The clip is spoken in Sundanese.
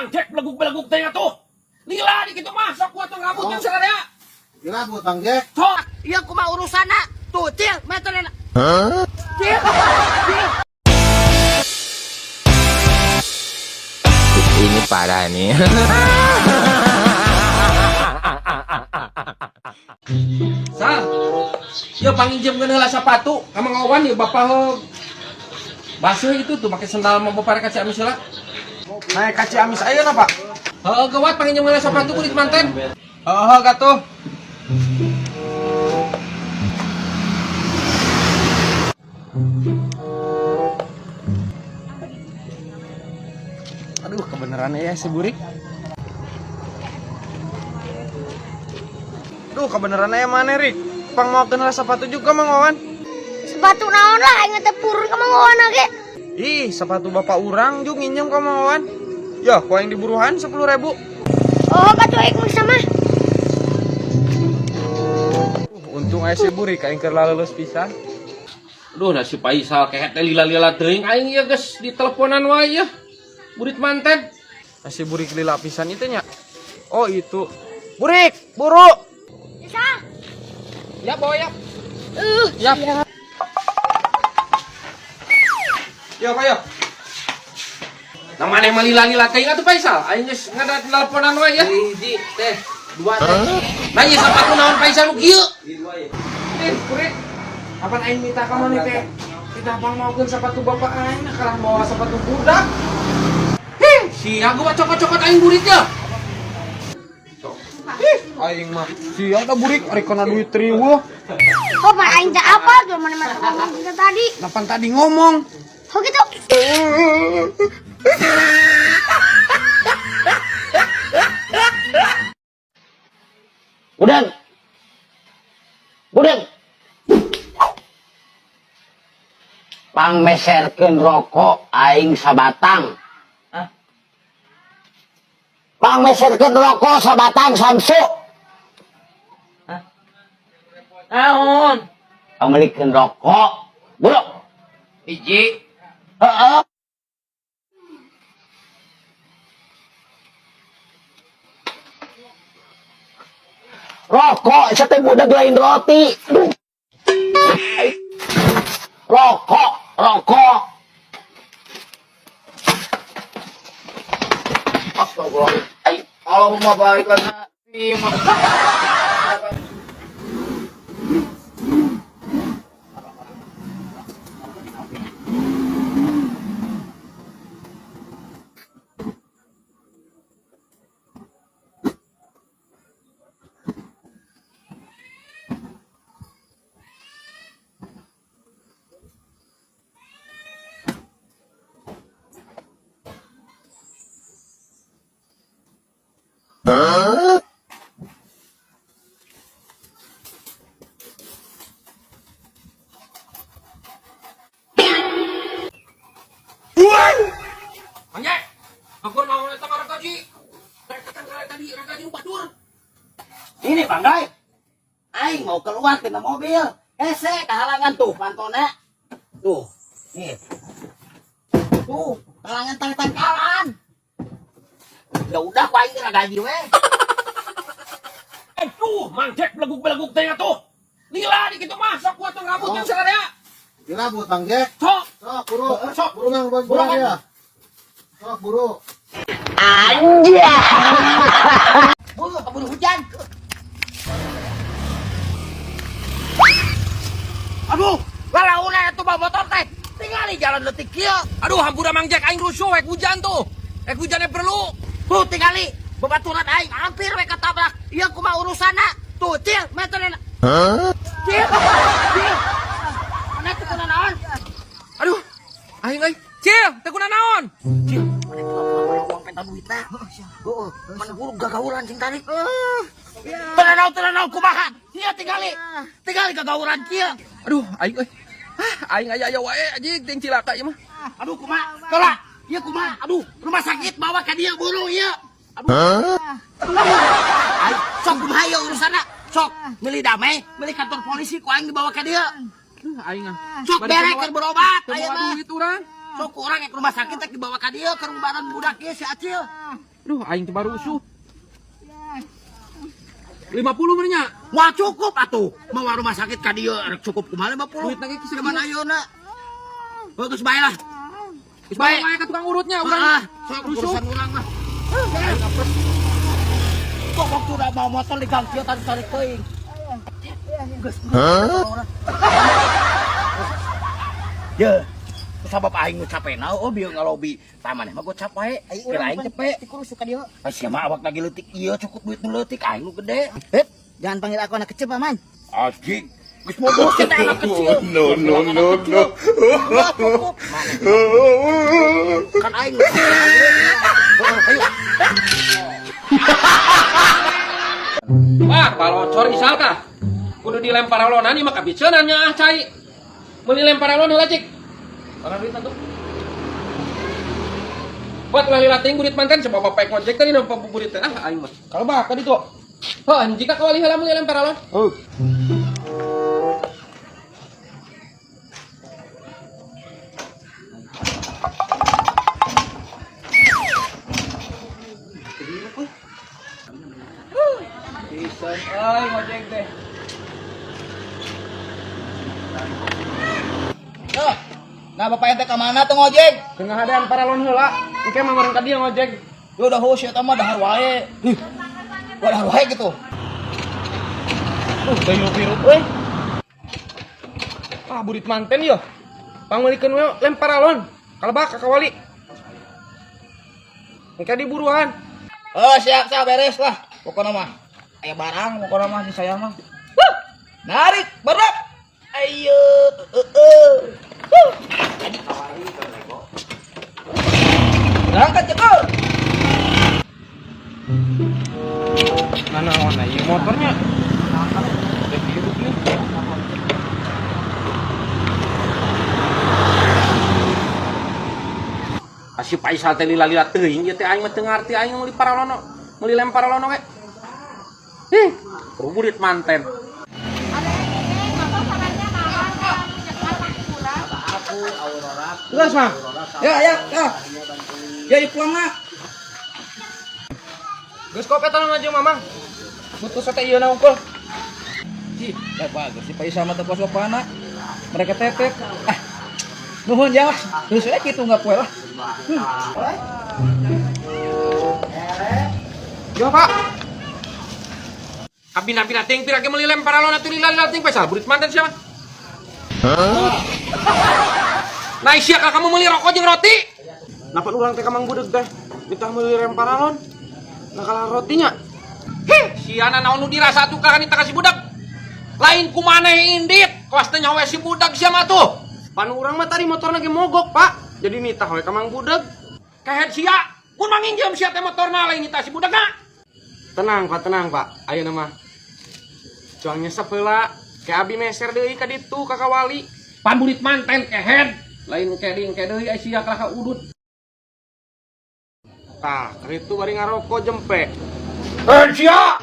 Mang Jack beleguk-beleguk teh atuh. Lila di kitu mah sok kuat rambut yang sararea. Dirabut Bang Jack. Sok, ieu kumaha urusanna? Tuh, Cil, meterna. Cil, Cil. Ini parah nih. Sal. Ya panginjem heula sapatu ka Mang Wawan ya bapak heug. Basuh itu tuh pakai sendal mau bapak ka Ciamis heula. Naik ka Ciamis ayeuna, Pak. Heeh, gawat panginjem heula sapatu kulit manten. Heeh, gatuh. Aduh, kebenaran ya si Burik. Duh, kebenaran ya mana, Rik? Pang mau kenal sepatu juga, Mang Wawan. Sepatu naon lah aing teh purun ka Mang Wawan ge. Ih, sepatu bapak urang juga nginjem ka Mang Wawan. Ya, ku aing diburuhan 10.000. Oh, katuh aing mah sama. Untung aya si Burik aing keur laleuleus pisan. Aduh, nah si Paisal kehet teh lila-lila teuing aing ieu geus diteleponan wae ya. Burit manten. Nasi burik lila pisan itu nya. Oh, itu. Burik, buru. Bisa. Ya, bawa ya. Ya. Yo, kayo. Nah, maneh mah lila-lila teuing atuh Paisal. Aing geus ngadatelponan wae ya. Hiji, teh, dua teh. Nah, ieu sapatu naon Paisal nu kieu? Eh, burik. Kapan aing minta ka maneh teh? Kita pang maukeun sepatu bapak aing, nah kalah bawa sepatu budak. Hih, sia gua cokot-cokot aing buritnya. Ih, aing mah sia da burik ari kana duit riweuh. Oh, pan aing teh apa tuh mana mana ngomong kita tadi. Lapan tadi ngomong. Oh gitu. Budeng. Budeng. Pangmeserkeun rokok aing sabatang. Hah? Pangmeserkeun rokok sabatang Samsu. Naon? Pangmelikeun rokok. Buru. Hiji. Heeh. Rokok sate budak lain roti. Aduh. Rokok, rokok. Astagfirullah. Ay, Allahumma barik lana. Mang Jack, aku naon eta marakaji. Rek kali tadi rakaji batur. Ini Bang Dai. Aing mau keluar kena mobil. Hese kehalangan tuh pantona. Tuh. Nih. Tuh, kalangan tangkalan. Ya udah ku aing gaji we. Aduh, Mang Jack beleguk-beleguk teh atuh. Lila di kitu mah sok kuat rambut yang sararea. Dirabut Bang Jack. Sok. Sok buru. Sok. Buru Mang, buru, Buru, Mang. ya. Sok buru. Anjay. Buru, keburu hujan. Aduh, lalauna atuh bawa motor teh. Tingali jalan leutik kieu. Aduh, hampura Mang Jack aing rusuh rek hujan tuh. Rek hujannya perlu. Tuh tingali babaturan aing hampir we ketabrak. Ieu kumaha urusanna? Tuh, Cil, meterna. Cil, Cil. Mana teu kuna naon? Aduh, aing euy. Cil, teu kuna naon? Cil, mana teu uang penta duitna? Heeh, mana buru gagauran sing tadi. Teu naon, teu naon kumaha? Ieu tingali. Tingali gagauran kieu. Aduh, aing euy. Ah, aing aya-aya wae anjing ting cilaka ieu mah. Aduh kumaha? Kala, ieu kumaha? Aduh, rumah sakit bawa ka dieu buru ieu. Aduh. Aing sok kumaha ieu urusanna? Sok milih damai, milih kantor polisi ku aing dibawa ka dieu. Aing ah. Sok Bari bere teu keur berobat teu aya bawa mah. duit urang. Sok kurang ke rumah sakit teh dibawa ka dieu ke rumah budak ieu si Acil. Duh, aing teh baru usuh. 50 meureun nya. Wah cukup atuh. Mawa rumah sakit ka dieu rek cukup kumaha 50. Duitna ge kisah Cuman ayeuna. Oh, geus bae lah. Geus bae. Bae wae ka tukang urutnya urang. Ah, sok Rusuh. urusan urang mah. Kok waktu udah mau motor di gang kieu tarik-tarik teuing. Geus. Ye. Sabab aing nu capena oh bieu ngalobi. Tah maneh mah gocap wae. Kira aing cepet. Dikurus suka dia. Ah sia mah awak lagi leutik ieu cukup duit nu leutik aing nu gede. Eh, jangan panggil aku anak kecil, Paman. Anjing. Geus bodoh kita anak kecil. No, no, no, no. Wah, cukup. Maneh. Kan aing. Ayo. Wah, balocor isal kah? Kudu dilempar alonan ieu mah kabiceunan nya ah cai. Meuli lempar alon heula cik. Mana duit tuh? Buat ulah lila teuing burit manten sebab bapak ngojek tadi nampak buburit teh. Ah aing mah. Kalau bah ka ditu. Heuh, anjing ka kawali heula meuli lempar alon. Oh. Pisan euy ngojek teh. Yo. Nah, bapak ente ka mana tuh ngojek? Tengah hadaan paralon heula. Engke mah meureun ka dieu ngojek. Yo udah hus eta mah dahar wae. Ih. Wah, dahar wae gitu. Teu hirup-hirup euy. Ah, burit manten yo. Pangmeulikeun we lempar alon. Kalebak ka kawali. Engke diburuan. Oh, siap, siap beres lah. Pokoknya mah aya barang pokoknya mah si saya mah. Huh. Narik, berat. Ayo, Huh. Berangkat cekur. Mana mana ieu motornya? Udah hirup nih. Asih Faisal teh lila-lila teuing ieu teh aing mah teu ngarti aing meuli paralono, meuli lempar alono ge. Ih, burit manten. Geus mah. Ya, ya, ya. Ya, ya pulang lah. Geus kop eta mah jeung mamang. Butuh sate ieu na unggul. Cih, ya bagus si Faisal mah teu puas bapana. Mereka tetek. Ah. Nuhun ya lah. Terus saya gitu nggak poe lah. Yo, Pak. Abi-abi teuing pira ge meuli lempar alon atuh lila-lila teuing Faisal burit manten sia mah. Nah, sia ka kamu meuli rokok jeung roti. Napa urang teh ka Mang Budeg teh? Minta meuli lempar alon. Nah kalah rotinya. Heh, siana naon nu dirasa atuh ka nita ka si budak. Lain ku maneh indit, kawas teh nyawe si budak sia mah tuh. Pan urang mah tadi motorna ge mogok, Pak. Jadi nitah we ka Mang Budeg. Kehed sia, mun manginjem sia teh motorna lain nita si budakna. Tenang, Pak, tenang, Pak. Ayeuna mah. Cuang nyesep heula. Ke abi meser deui ka ditu ka kawali. Pamburit manten kehed, lain keding deui ai sia kalah ka udut. Tah, keur itu bari ngarokok jempe. Eh sia.